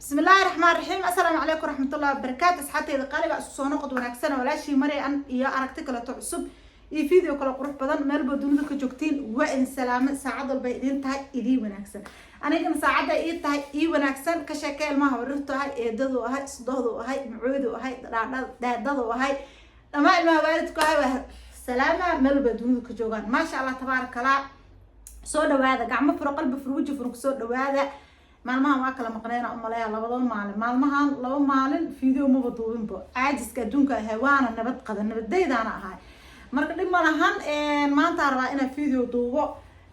Bismi illaahi raxmaan raxiim. Assalaamu calaykum waraxmatullahi wabarakaatu. Asxaabteyda qaaliga, isku soo noqod wanaagsan. Walaashii Maryan iyo aragti kaleto cusub iyo video kale qurux badan. Meel baa dunida ka joogtiin, waa idin salaame. Saacad walbay idin tahay idiin wanaagsan, anigana saacadda ii tahay ii wanaagsan. Ka sheekay ilmaha warirtu ahay, eedadu ahay, sudohdu ahay, macoodu ahay, daadadu ahay, dhammaan ilmaha waalidku ahay, waa salaama meel walba dunida ka joogaan. Maasha Allah, tabaaraka Allah. Soo dhawaada, gacmo furo, qalbi furo, weji furo, kusoo dhawaada. Maalmahan waa kala maqneyna umaleeya, labada maalin, maalmahan 2 maalin video maba duubinbo. Caajiska adduunka ahay, waana nabad qaba, nabadaydaana ahay. Marka dhib ma lahan. Maanta rabaa inaan video duubo.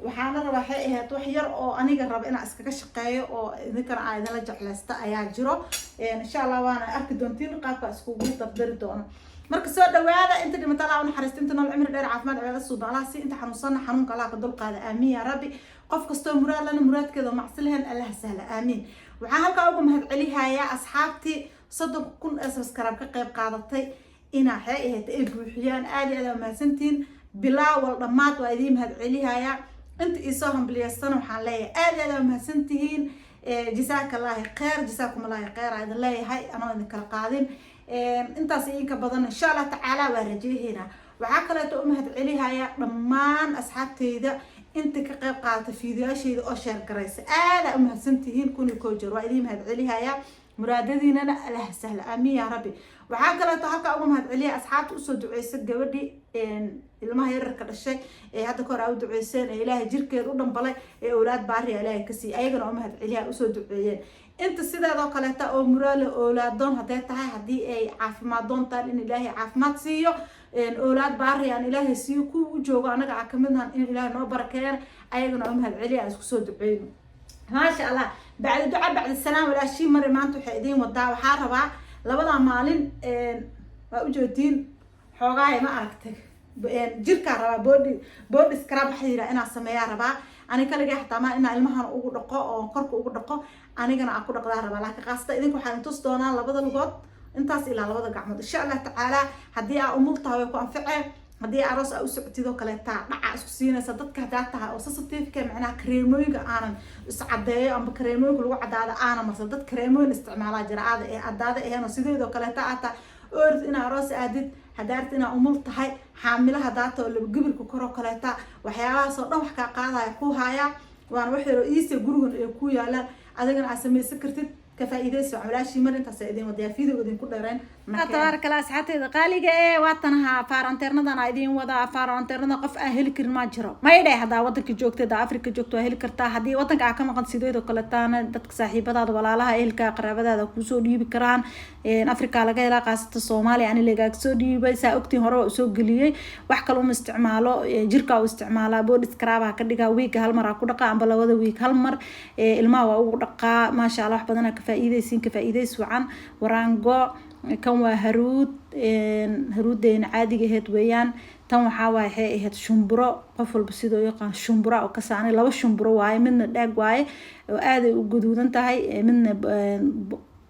Waxaana rabaa, waxay ahayd wax yar oo aniga raba inaan iskaga shaqeeyo oo idinkana aa idinla jeclaysta ayaa jiro. Insha Allah waana arki doontiin qaabka iskugu dardari doono. Marka soo dhawaada. Inta dhimata Allah unaxariista, inta nool cimri dheer, caafimaad, cibaado suuban Allah si, inta xanuunsanna xanuunka Allah ka dulqaada, aamiin yaa rabbi. Qof kastoo muraad lana, muraadkeeda macsi lahayn Allah sahla, aamiin. Waxaan halkaa uga mahadcelihayaa asxaabtii 30,000 ee subscribe ka qayb qaadatay inaa waxay ahayd ay buuxiyaan. Aad iyo aad aa mahadsantihiin. Bilaawal dhammaad waa idiin mahadcelihayaa. Inta iisoo hambliyeystana waxaan leeyahay aad iyo aad aa mahadsantihiin. Jasaaka allaahi kheyr, jasaakum allaahi kheyr aa idin leeyahay, anoo idin kala qaadin. Intaas idinka badan insha Allah tacaala waa rajeeheynaa. Waxaa kaleeto u mahadcelihayaa dhammaan asxaabteyda inta ka qayb qaadata fiidiyaashayda oo share garaysa. Aadaa u mahadsantihiin, 1001 jeer waa idiin mahadcelihayaa. Muraadadiinana Allah sahla, aamiin yaa rabbi. Waxaa kaleeto halkaa uga mahadceliya asxaabta usoo duceysa gabadhii ilmaha yararka dhashay ee hadda kahor aa u duceyseen, ee Ilaahay jirkeeda u dhambalay, ee owlaad baariya Ilaahay ka siiyay. Ayagana u mahadceliya usoo duceeyeen. Inta sideedoo kaleeta oo muraale oolaadoon hadday tahay, haddii ay caafimaad doon tahay, in Ilaahay caafimaad siiyo, oolaad baari aan Ilaahay siiyo, kuwa u joogo anaga aa kamid nahan in Ilaahay noo barakeeyana, ayagana u mahadceliya, aan isku soo duceyno. Maasha Allah. Bacdi duca, bacdi salaam, walaashii Mari maanta waxay idiin wadaa. Waxaa rabaa labada maalin waa ujeediin xoogaaya, ma aragtay, jirkaa rabaa body scrub waxa yidhaha inaa sameeyaa rabaa. Ani kaligay xataa ma inaa ilmahan ugu dhaqo oo korka ugu dhaqo, anigana aan ku dhaqdaa rabaa, laakiin qaasata idinka waxaan intus doonaa labada lugood intaas ilaa labada gacmood, insha Allah tacaala. Haddii aa umul tahay way ku anficeen, haddii aroos aa u socotid oo kaleeta dhaca isku siinaysa. Dadka haddaa tahay oo sensitive-ka, macnaha kareemooyinka aanan iscadeeyo amba kareemooyinka lagu cadaado aanan marsan, dad kareemooyin isticmaalaa jira aada ee cadaada ahayn oo sideedoo kaleeta aad tahay oo rabtid inaa aroos aadid, haddaa rabtid inaa umul tahay, xaamilo haddaa tahay oo laba gibirka koroo kaleeta, waxyaabahaas oo dhan wax kaa qaadaya ku haya. Waana wax yaroo iisa gurigan ay ku yaalaan, adigana aad samaysan kartid. Ka faa'iidayso. Walaashii Mar intaas idin wadayaa, video idinku dheereen. Tabaaraka Allah. Asxaabteyda qaaliga ee waatanaha faaranteernadan aa idin wadaa. Faaranteernada qof aan heli karin ma jiro, may dheh. Haddaa wadanka joogta, haddaa Africa joogto, waa heli kartaa. Haddii wadanka aa ka maqan, sideedoo kaletaana dadka saaxiibadaada, walaalaha, ehelka, qaraabadaada kuusoo dhiibi karaan. Africa laga helaa, qaasata Soomaaliya ani lagaaga soo dhiibay. Saa ogtiin, hore waa usoo geliyey. Wax kale uma isticmaalo, jirka u isticmaalaa. Body scrub ka dhigaa, wiiga hal mar aa ku dhaqaa amba labada wiig hal mar. Ilmaha waa ugu dhaqaa. Maasha Allah, wax badanaa ka faa'iidaysiin, ka faa'iidays wacan. Waraango kan waa haruud, haruudeena caadiga aheyd weeyaan. Tan waxaa waaye, waxay ahayd shumburo, qof walba sidoo yaqaan shumbura oo ka saanay. Laba shumburo waaye, midna dhaag waaye oo aaday u gaduudan tahay, midna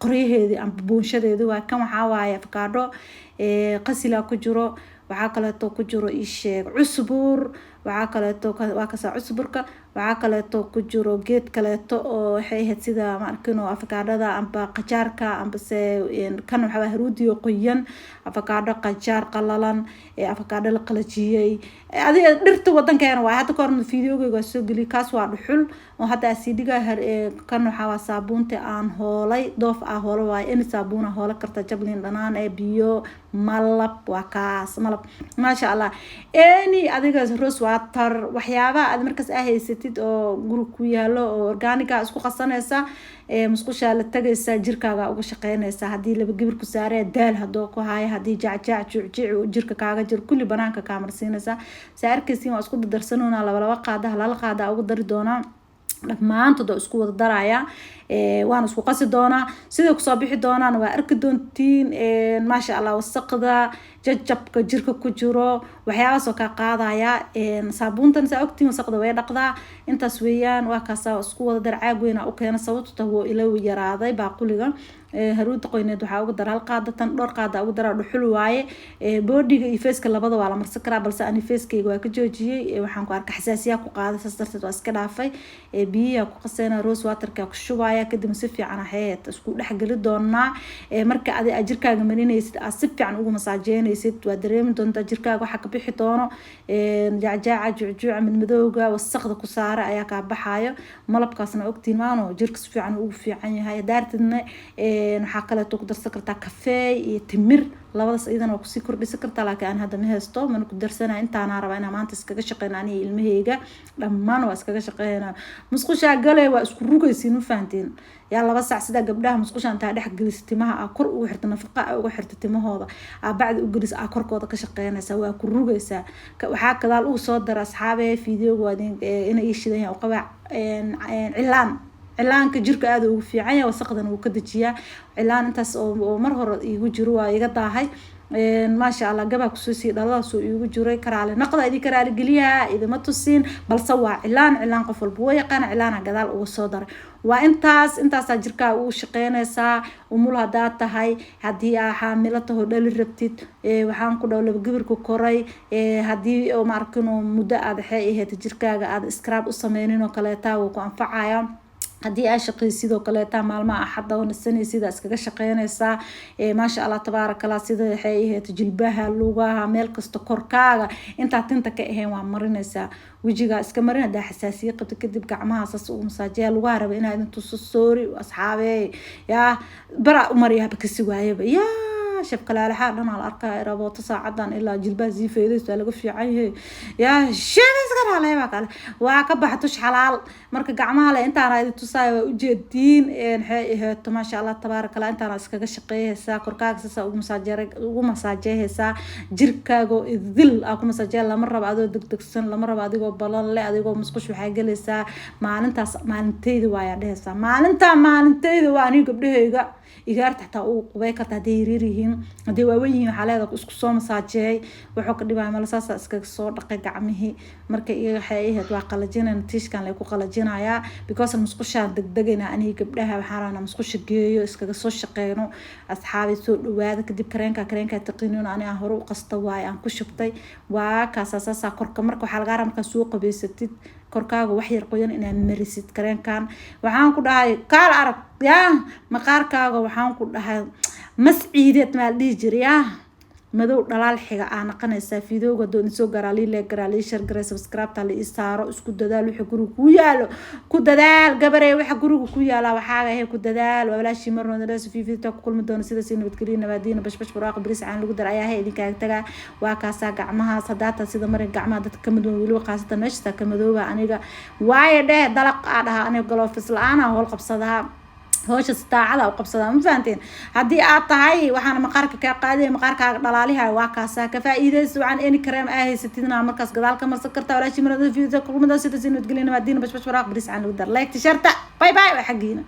qoryaheedii amba buunshadeedi waaye. Kan waxaa waaye afakaadho qasilaa ku jiro. Waxaa kaleeto ku jiro, isheeg, cusbur. Waxaa kaleeto waa kasaa cusburka. Waxaa kaleeto ku jiro geed kaleeto oo waxay ahayd sida ma arkino afakaadhada amba qajaarka ambase. Kan waxaa haruudiyo qoyan, afakaadho, qajaar qalalan, afakaadho la qalajiyey, adiga dhirta wadankeena waay. Hadda kahorna videogeyga waa soo geliyay. Kaas waa dhuxul oo hadda asiidhiga. Kan waxaa waa saabuunta aan hoolay, Dove ah hoolo waaye. In saabuuna hoolo karta, jablin dhanaan ee biyo, malab, waa kaas malab. Maasha Allah. Any adiga rose water, waxyaabaha aad markaas aa haysatid oo guri ku yaalo oo organic-ga isku qasanaysa, musqushaa la tagaysa, jirkaaga uga shaqeynaysa. Haddii laba gibir ku saaree, daal hadoo ku haayo, haddii jacjaac jucjic jirka kaaga jiro, kulli banaanka kaa marsiinaysa. Saa arkaysiin, waa isku dardarsanoona. Laba laba qaada, halala qaada ugu dari doonaa. Dhammaantood waa isku wada daraya, waana isku qasi doonaa. Siday kusoo bixi doonaan waa arki doontiin. Maasha Allah. Wasaqda, jajabka jirka ku jiro, waxyaabahaasoo kaa qaadaya. Saabuuntan saa ogtiin wasaqda way dhaqdaa. Intaas weeyaan, waa kaasa isku wada dar. Caag weyna u keena, sababto ta wuu ila yaraaday baaquliga. Haruuda qoyneed waxaa ugu dara hal qaada, tan dhowr qaada ugu dara. Dhuxul waaye. Bodyga iyo faceka labada waa la marsan karaa, balse ani facekayga waa ka joojiyey. Waxaan ku arka xasaasiyaa ku qaaday, saas darteed waa iska dhaafay. Biyaha ku qaseyna, rose waterka ku shubaya, kadib si fiican waxay isku dhexgeli doonaa. Marka adi aad jirkaaga marinaysid, aad si fiican ugu masaajeynaysid, waa dareemi doontaa jirkaaga waxaa ka bixi doono jacjaaca, jucjuuca, madmadowga, wasaqda ku saara ayaa kaa baxaayo. Malabkaasna ogtiin maano jirka si fiican ugu fiican yahay. Daartidna waxaa kaleeto ku darsan kartaa kafee iyo timir, labadaas iyadana waa kusii kordhisan kartaa, laakiin aan hadda ma haysto, mana ku darsanaya. Intaanaa rabaa inaa maanta iskaga shaqeyna. Aniga ilmaheyga dhammaan waa iskaga shaqeynaa. Musqushaa gale, waa isku rugaysiin, ma fahantiin? Yaa 2 saac sidaa gabdhaha musqusha intaa dhex gelisa, timaha aa kor ugu xirta, nafaqa aa uga xirta timahooda, aa bacdi u gelisa, aa korkooda ka shaqeynaysaa, waa ku rugaysaa. Waxaa kadaal ugu soo dara, asxaabe, videoga waa ina ii shidan yahay qabaa. Cilaan, cilaanka jirka aada ugu fiican yahay, wasaqdana wuu ka dejiyaa. Cilaan intaas oo mar hore iigu jiro, waa iga daahay, maasha Allah. Gabaa kusoo siiyay, dhaladaasoo iigu jiray. Karaale naqda idin karaale geliyaa, idima tusin, balse waa cilaan. Cilaan qof walba waa yaqaana. Cilaana gadaal uga soo daray. Waa intaas, intaasaa jirkaa ugu shaqeynaysaa. Umul haddaa tahay, haddii aa xaamilo taho, dhali rabtid, waxaan ku dhaw laba gibirka koray, haddii maarkino muddo aad waxay ahayd jirkaaga aad scrub u sameynin oo kaleeta, wuu ku anfacaya. Haddii aa shaqeysid oo kaleeta, maalmaha Axadda oo nasanaysid, aa iskaga shaqeynaysaa, maasha Allah, tabaaraka Allah. Sida waxay ahayd jilbaha, lugaha, meel kasta korkaaga intaa tinta ka ahayn waa marinaysaa. Wejigaa iska marin haddaa xasaasiye qabto. Kadib gacmaha saas ugu masaajeya. Lugaha raba inaa idin tuso, sorry asxaabey. Yaa baraa u mariyaaba kasi waayaba, yaa shabkalaalaxaa dhan la arkaa rabooto saacadan ilaa jilbaha sii feedays. Waa laga fiican yahay. Yaa sheegayska baa kale waa ka baxa tush xalaal. Marka gacmaha le intaana idin tusaayo, waa ujeediin. Maxay aheeto, maasha Allah, tabaaraka Allah. Intaana iskaga shaqeeyhaysaa, korkaaga sasa ugu masaajeey, ugu masaajeeyhaysaa jirkaago idil aa ku masaajeeya. Lama rabo adoo degdegsan, lama rabo adigoo balan le, adigoo musqush waxaa gelaysaa maalintaas maalinteyda waayaa dhehaysaa, maalintaa maalinteyda waa. Aniga gabdhahayga igaarta xataa uu qubay karta hadday yaryar yihiin. Hadday waawen yihiin, waxaa leedahay isku soo masaajeey, wuxuu ka dhibaya mala. Saasa iskaga soo dhaqay gacmihii. Marka iyaga waxay ahayd waa qalajinayna, tiishkan lay ku qalajinayaa, because musqushaan degdegayna. Aniga gabdhaha waxaan rabnaa musqusha geeyo, iskaga soo shaqeyno. Asxaabay, soo dhawaada. Kadib kareenka taqiinin ani aan hore u qasta waaye, aan ku shubtay, waa kaasaa saasaa korka. Marka waxaa lagaa rabaa markaa soo qabeysatid, korkaaga wax yar qoyan inaad marisid kareenkan. Waxaan ku dhahay kaal arag, yaa maqaarkaaga, waxaan ku dhahay mas ciideed maa la dhihi jira, yaa madow dhalaal xiga aa naqanaysaa. Videoga hadduu idin soo garaa, lii like garaa, lii share garay, subscribe-ta la ii saaro. Isku dadaal waxa guriga ku yaalo, ku dadaal gabaree, waxa guriga ku yaala waxaaga ahe ku dadaal. Waa walaashii marnood fiifita ku kulmi doona. Sidaas nabadgelyo, nabaadiina, bashbash, barwaaqo, bariis caan lagu dar ayaa he idinkaaga tagaa. Waa kaasaa gacmahaas haddaa sida marin gacmaha dadka ka madooba, weliba khaasatan meeshaasaa ka madooba. Aniga waayo dheh dalaq aa dhahaa, aniga galoofis la-aan howl qabsadaa, howsha si daacada u qabsadaa, ma fahanteen? Haddii aad tahay waxaana maqaarka kaa qaadaya, maqaarkaaga dhalaalihay, waa kaasaa ka faa'iidaysa. Waxaan any kareem aa haysatidna markaas gadaal ka marsan kartaa. Walaashii marada kulmada, sidaas nabadgelyo, nabaadiina, bashbash, waraaq, bariis caan lagu dar, like, shareta, bye bye, waa xaggiina.